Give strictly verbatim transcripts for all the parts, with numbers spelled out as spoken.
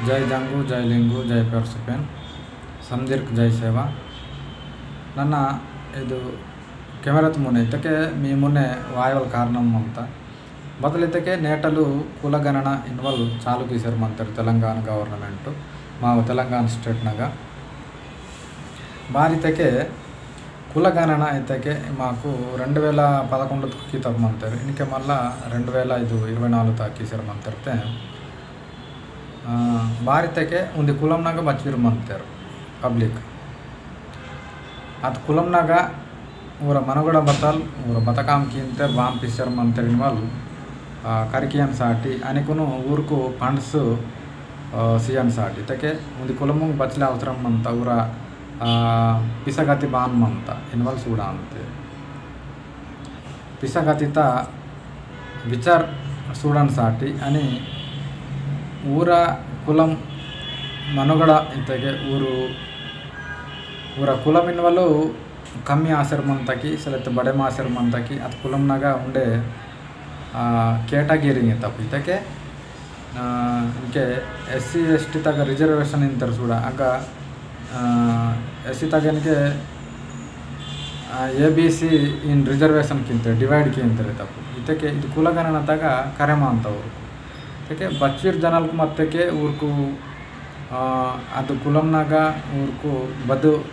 जय जंगु, जय लिंगु, जय पेरसपेन, समदिरक जय सेवा। नन्ना इदु camera त मुने, इतके मी मुने वायवल कारणम मंता। बदल इतके नेटलु कुलगणना इनवल चालू कीसर मंतर तेलंगाना government, माव तेलंगाना state नगा। बारितके कुलगणना इतके माकु रेंडु वेला पदकोंडु कीतर मंतर, इनके मल्ला रेंडु वेला इदु इरवै नालुगु ता कीसर मंतर ते। आ, बारितके उंदी कुलम नगा बच्चिर मंतर public। अद कुलम नगा ऊरा मनुगड बतल, ऊरा बतकाम किंते बाम पिसर मंतर इनवल, आ, करिकियन साटी, अनिकुनु ऊरकु funds, आ, सियन साटी। तके उंदी कुलमुंग बचले अवसरम मंता ऊरा, आ, पिसगति बान मंता इनवल सूडांते। पिसगतिता विचार सूडन साटी अनि ऊरा कुलम मनुगड इत्तेके ऊरु ऊरा कुलम इनवलु कम्मी आसेर मंतकी, सेलेते बड़े मासेर मंतकी, अत कुलम नगा उंडे, आ, category इत्तपु इत्तेके, आ, इनके SC ST तगा reservation इंतर सूडा, अगा, आ, SC तगा इनके, आ, ABC in reservation किंतर, divide किंतर इत्तपु। इत्तेके इद कुलगणना तगा करेमांता ऊरकु। इत्तेके बच्चीर जनलकु मत्तेके ऊरकु, आ, अद कुलम नगा ऊरकु बदु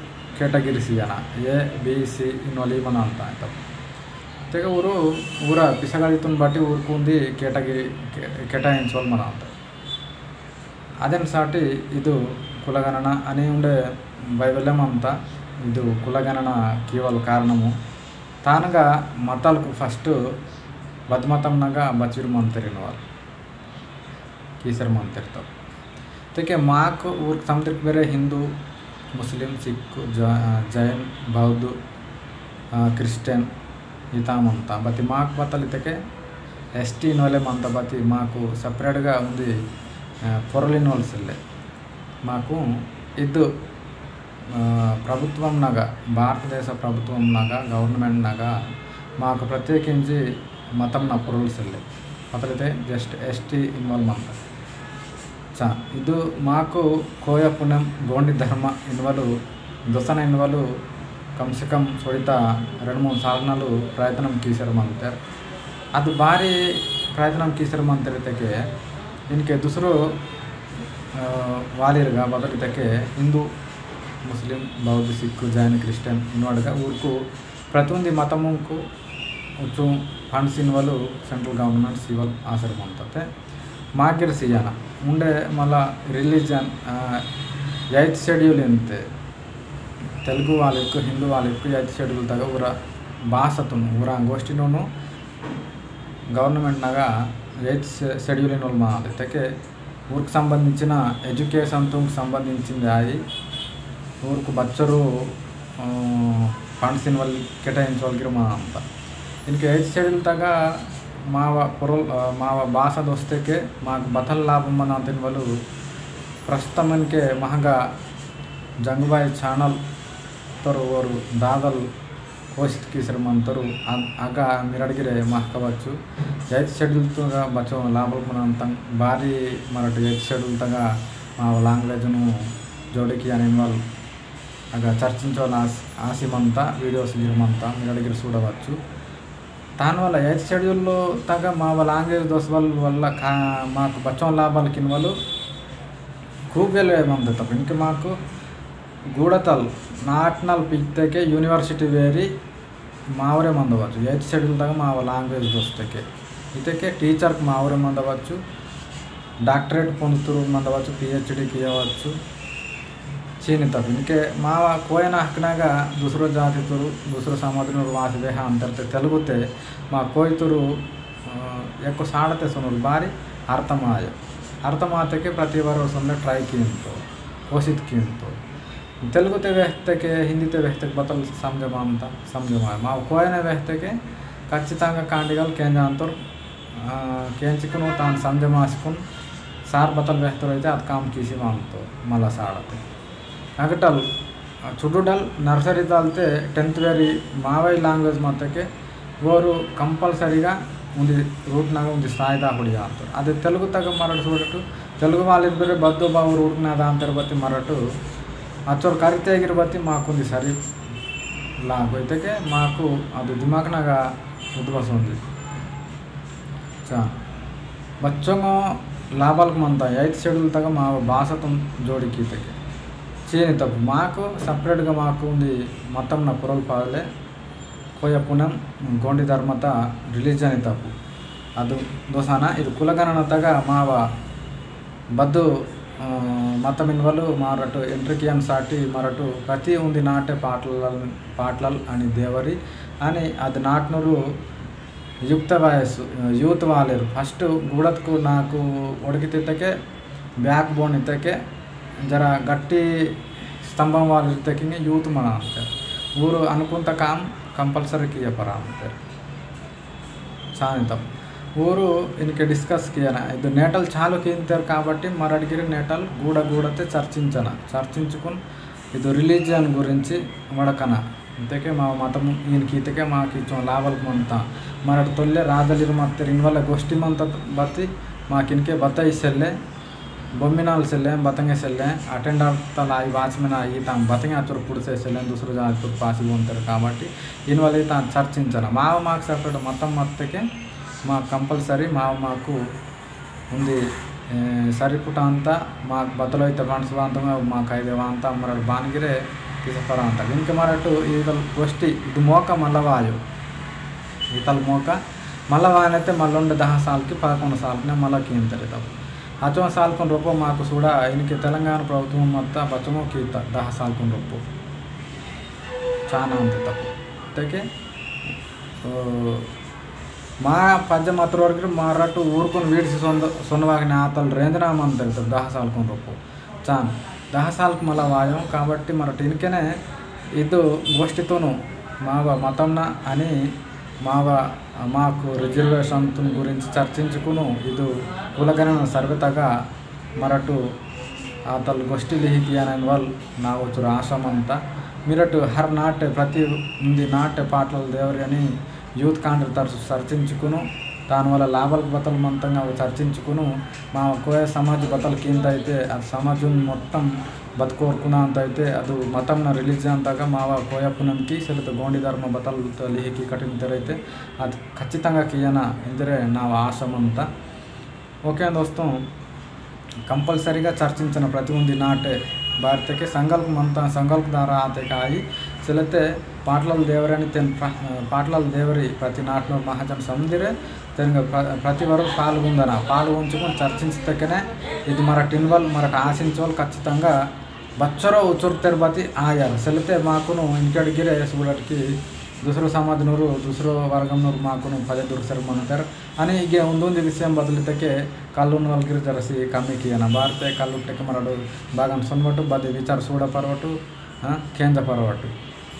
category सियाना, A, B, C इनवली मनांता इत्तपु। तेके ऊरु ऊरा पिसगतितुन बाटी ऊरकु उंदी category के-, केटाइंचवल मनांता। अदेन साटी इदु कुलगणना अनि उंडे Bible मंता इदु कुलगणना कीवल कारणमु। तानगा मतलकु first बद मतम नगा बच्चिर मंतर इनवल। कीसर मंतर तो। तेके माक ऊर समदिरक बेरे हिंदू, मुस्लिम, सिख, ज-, जैन, बौद्ध, आ, क्रिश्चियन इता मंता। बती माक बतल इत्तेके ST इनवले मंता बती माकु separate गा उंदी, आ, पोरल इनवल सिल्ले। माकु इद आ, प्रभुत्वम नगा, भारतदेश प्रभुत्वम नगा, government नगा, माक प्रत्येकिंची मतम ना पोरल सिल्ले। मतलते just ST इनवल मंता। चा, इदु माकु कोया पुनेम गोंडी धर्म इनवलु, दोसना इनवलु कम से कम सोडिता रेंडु मूंद साल नलु प्रयत्नम कीसर मंतर। अदु बारी प्रयत्नम कीसर मंतर इत्तेके इनके दूसरो, आ, वालिरगा बदल इत्तेके हिंदू, मुस्लिम, बौद्ध, सिख, जैन, क्रिश्चियन इनवडगा ऊरकु प्रति उंदी मतमुंकु उच्चु funds इनवलु central government सीवल आसर मंतते। माकिर सियाना उंडे मला religion, आ, eighth schedule इंते तेलुगु वालिरकु, हिंदू वालिरकु eighth schedule तगा ऊरा भाषातुनु, ऊरा गोष्ठिनुनु government नगा eighth schedule इनवल माले। तेके ऊरकु संबंधिंचिन education तुंग संबंधिंचिंद आई, ऊरकु बच्चोरु, आ, funds इनवल केटाइंचवल गिर मंता। इनके eighth schedule तगा मावा पोरल, आ, मावा भाषा दोस्तेके माक बतल लाभ मंता इनवलु प्रस्तुतम इनके महगा जंगुबाई channel तोर ओरु दादल कोशित कीसर मंतोरु। अ-, अगा मिरड़गिरे महकवच्चु। Eighth schedule तगा बच्चो लाभल मंता बारी मरट eighth schedule तगा मावा language नु जोड़े कियाना इनवल अगा चर्चिंचोल आस-, आसी मंता videos गिर मंता मिरड़गिर सूडवच्चु। तान वल्ला eighth schedule तगा मावा language दोसवल वल्ला का-, माक बच्चो लाभल किनवलु खूब वेले मंता तब इनके माकु गूडतल नाटनल पित्तेके university वेरी मावरे मंदवच्चु। Eighth schedule तगा मावा language दोस्तेके इत्तेके teacher क मावरे मंदवच्चु, doctorate पोंदतुरु मंदवच्चु, PhD कियवच्चु। चीनी तब इनके मावा कोयना हकनागा दूसरो जाति तुरु, दूसरो समाज नुरु वासी वेहा अंतरते तेलुगुते मा कोई तुरु, अ, एको साड़ते सुनुरु बारी अर्थमाय। अर्थमातेके प्रति वारो सुनले try कियंतो, कोशित कियंतो। तेलुगुते वेहतेके, हिंदीते वेहतेके बतल समझ मामता, समझ माय। मा कोयने वेहतेके खच्चितांगा कांडिगल केंजांतोर, आ, केंचिकुनु तान समझ मासिकुन सार बतल वेहतोर इते अत काम किसी मामतो मला साड़ते। अगटल, आ, चुडुडल nursery दालते tenth वेरी मावै language मतके वोरु compulsory गा उंदी root नगा उंदी स्थायदा हुड़ियांतोर। अदे तेलुगु तगा मरड़ सूडटु तेलुगु वालिर बेरे बद्दो बावुर उड़कना दान तेर बत्ती मरटु अचोर करिते गिर बत्ती माकुंदी सरी लागो इतके माकु अदु दिमाग नगा उद्वस उंदी। चा बच्चोंगो लाभल मंता eighth schedule तगा मा भाषा तुम जोड़ी कीतके चीनी तप्पु माकु separate गा माकु उंदी मतम न पुरल पादले कोया पुनम गोंडी धर्मता religion इतपु। अदु दोसाना इदु कुलगणनतगा मावा बद्दु, अ, मतमिनवलु मरटु entry कियन साटी मरटु प्रति उंदी नाटे पाटलल, पाटलल अनि देवरी अनि अदु नाटनुरु युक्त वयस्सु, अ, youth वालेरु। First गूडतकु नाकु ओड़कितितके backbone इतके जरा गट्टी स्तंभं वाल इतके youth मना अंते। ऊरु अनुकुंत काम compulsory किया परा अंते। सानितम। ऊरु इनके discuss किया ना। इदु नेटल चालू कींतेर काबट्टी मरटगिरी नेटल गूड गूडते चर्चिंचना। चर्चिंचुकुन इदु religion गुरिंची वड़कना। इतके मा मतम इन कीतके मा किचो लाभल मंता। मरट तोल्ले राजलिर मत्तेर इनवल गोष्ठी मंता बत्ती मा किनके बताई सेल्ले, बोमिनाल सेल्ले, बतंगे सेल्ले, attender तला आई watchman आई ताम बतंगे अचुर पुड़से सेल्ले, दूसरो जातुर पासी बोंतेर काबट्टी, इनवल ताम चर्चिंचना। माव माक separate मतम मत्तेके मा compulsory माव माकु उंदी, ए, सरी पुटांता माक बतलोइते funds वांतंगा माक आइदे वांता मरट बानगिरे किसा परांता। इनके मरटु इतल गोष्ठी इदु मोका मल्ला वायो। इतल मोका मल्ला वायनते मल्लोंडे दहा साल की पदकोंड साल ने मल्ला कींतेर तब। अचों साल कुन रोपो माकु सूड़ा इनके तेलंगाना प्रभुत्वम मत्ता बचमो कीता दहा साल कुन रोपो। चाना अंते तब। तेके ओ, मा पज्ज मतरोर गिर मरटु ऊरकुन वीडसी सोंद-, सोंदवाकने आतल रेंजना मंतेर तब दहा साल कुन रोपो। चान, दहा साल कु मला वायों काबट्टी मरटु इनकेने इदु गोष्ठितुनु मावा मतमना अनि मावा माकु reservation तुन गुरिंची चर्चिंचुकुनु इदु कुलगणन सर्वेतगा मरटु आतल गोष्ठी लिहि कियानन वल नावचुर आशा मंता। मिरटु हर नाटे प्रति उंदी नाटे पाटल देवरी अनि youth कांड्र तरसु चर्चिंचुकुनु, तान वल लाभल बतल मंतंगा अव चर्चिंचुकुनु, मा कोय समाज बतल कींतैते, अद समाजुन मोत्तम बतकोरकुना अंतैते, अदु मतम न religion तगा मावा कोय पुनम की, सेलत गोंडी धर्म बतल त लिहि की कठिन तेरैते, अद खच्चितंगा कियना इंजरे नावा आशा मंता। OK दोस्तों, compulsory गा चर्चिंचना प्रति उंदी नाटे बारते के संगल्क मंता, संगल्क दारा आते काई, सिलते पाटलाल देवरी अनि तेन प्र-, पाटलाल देवरी प्रति नाटनूर महाजन समदिरे, तेन प्र-, प्रति वरु पालुगुंदना, पालुगुंचुकुन चर्चिंचते केने, इद मरट इनवल, मरट आशिंचवल खच्चितंगा बच्चरो उचुर तेरबती आयर। सेलते माकुनु इंकेड़ गिरे सूडटकी दूसरो समाज नूरु, दूसरो वर्गम नूरु माकुनु पदे दुर्सेर मनतेर। अनि इगे उंदुंदी विषयम बदलितके कल्लुन वल गिर जरसी कमी कियना। बारते कल्लुट्टेके मरडु बागन सोनवटु, बदे विचार सूड परवटु, हाँ, केंज परवटु।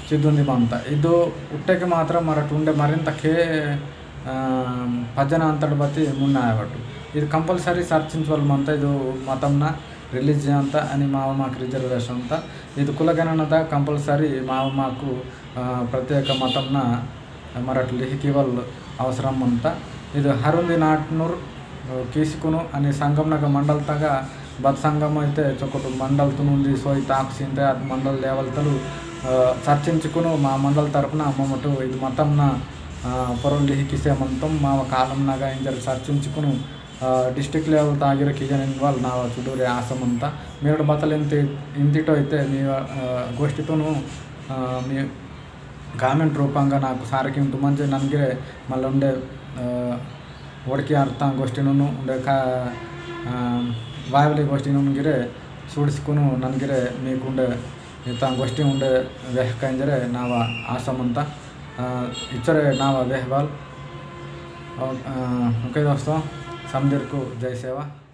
चिद्दुंदी मंता। इदु उट्टेके मात्रम मरटु उंडे मरिंतके आ, पज्जना अंतड़ बत्ती मुन्ना आयवट्टु। इद compulsory चर्चिंचवल मंता, इद मतमना religion अंता अनि माव माक reservation अंता। इद कुलगणनता compulsory माव माकु, आ, प्रत्येक मतमना मरट लिहिकिवल अवसरम मंता। इद हरुंदी नाटनूर, आ, कीसिकुनु अनि संगमनग मंडल तगा बद संगम अइते चोकोट मंडल तुनुंदी सोई ताक सींते अद मंडल level तलु, आ, चर्चिंचुकुनु मा मंडल तरपुना मोमटु इद मतमना आ, पोरोल लिहि किसे मंतम माव कालम नगा इंजर चर्चिंचुकुनु, आ, district level तागिर कियन इनवल नाव चुडूरे आसमंता। मेरड बतल इंति-, इंतिटो इते मी, आ, गोष्ठितुनु, आ, मी comment रूपंगा नाकु सारकिंतु मंजे ननगिरे मल्ल उंडे, आ, ओड़की अर्था गोष्ठिनुनु उंडे का, आ, वायवली गोष्ठिनुनु गिरे सूडिसकुनु ननगिरे मीकुंडे इता गोष्ठी उंडे वेह कैंजरे नावा आसमंता। आ, इच्चरे नावा वेहवाल। और, आ, OK दोस्तों, समदिरकु जय सेवा।